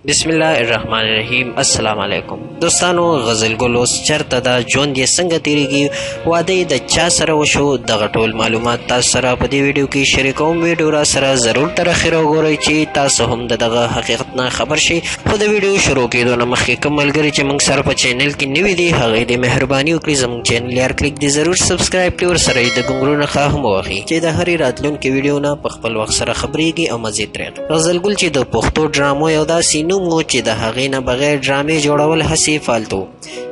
بسم الله الرحمن الرحیم. السلام علیکم دوستانو، غزل ګل اوس چرته ده، ژوند یې څنګه تیریږي، واده یې د چا سره وشو، دغه ټول معلومات تاسو سره په دې ویډیو کې شریکوم. ویډیو را سره ضرور تر اخره وګورئ چې تاسو هم د دغه حقیقت نه خبر شئ. خو د ویډیو شروع کېدو نه مخکې کوم ملګري چې موږ سره په چینل کې نوي دي، هغوی دې مهرباني وکړي زموږ چینل یار کلیک دې ضرور سبسکرایب کړي، ورسره یې د ګونګرو نښه هم ووهي چې د هرې راتلونکې ویډیو نه په خپل وخت سره خبرېږي او مزې ترې. غزل ګل چې د پښتو ډرامو یو داسې نوم و چې د هغې نه بغیر ډرامې جوړول هسې فالتو.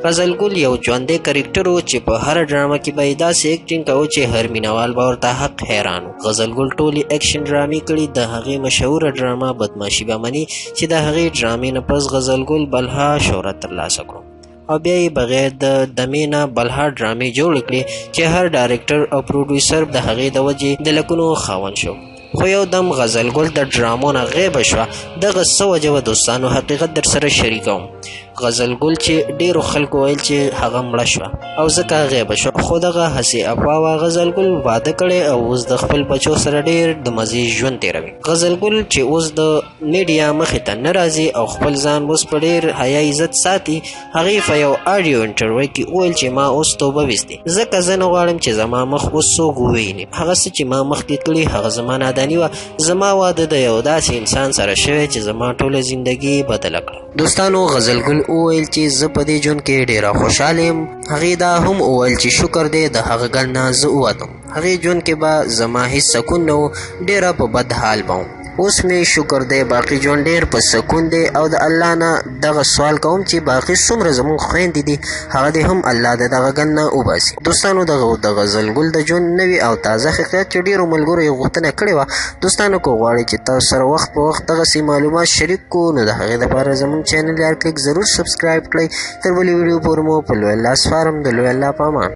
غزل ګل یو ژوندی کرکټر و چې په هره ډرامه کې به یې داسې اکټینګ کاوه چې هر مینوال به ورته حق حیران و. غزل ګل ټولې اکشن ډرامې کړي. د هغې مشهوره ډرامه بدمعاشي به مني چې د هغې ډرامې نه پس غزل ګل بلها شهرت ترلاسه کړو او بیا یې بغیر د دمې نه بلها ډرامې جوړې کړې چې هر ډایرکټر او پروډیوسر د هغې د وجې د لکونو خاوند شو. خو یو دم غزل ګل د ډرامو نه غیبه شوه. دغه څه وجه وه دوستانو، حقیقت در سره شریکوم. غزل ګل چې ډیرو خلکو ویل چې هغه مړه شوه او ځکه غیبه شوه، خو دغه هسې افواه وه. غزل ګل واده کړی او اوس د خپل بچو سره ډیر د مزې ژوند تېروي. غزل ګل چې اوس د میډیا مخې ته نه راځي او خپل ځان اوس په ډیر حیا عزت ساتي، هغې په یو آډیو انټرویو کې وویل چې ما اوس توبه ویستې، ځکه زه نه غواړم چې زما مخ اوس څوک وویني. هغه څه چې ما مخکې کړي هغه زما ناداني وه. زما واده د یو داسې انسان سره شوی چې زما ټوله زندګي بدله کړه. دوستانو، غزل ګل وویل چې زه په دې ژوند کې ډېره خوشحاله یم. هغې دا هم وویل چې شکر دی د هغه ګل نه زه ووتم، هغې ژوند کې به زما هیڅ سکون نه و، ډېره په بد حال به وم. اوس مې شکر دی باقي ژوند ډېر په سکون دی او د الله نه دغه سوال کوم چې باقي څومره زموږ خویندې دي هغه دې هم الله د دغه ګل نه وباسي. دوستانو، دغه د غزل ګل د ژوند نوی او تازه حقیقت چې ډېرو ملګرو یې غوښتنه کړې وه. دوستانو، که غواړئ چې تاسو سره وخت په وخت دغسې معلومات شریک کړو نو د هغې دپاره زموږ چینل یار کلیک ضرور سبسکرایب کړئ. تر بلې ویډیو پورې مو په لوی الله سپارم. د لوی الله په امان.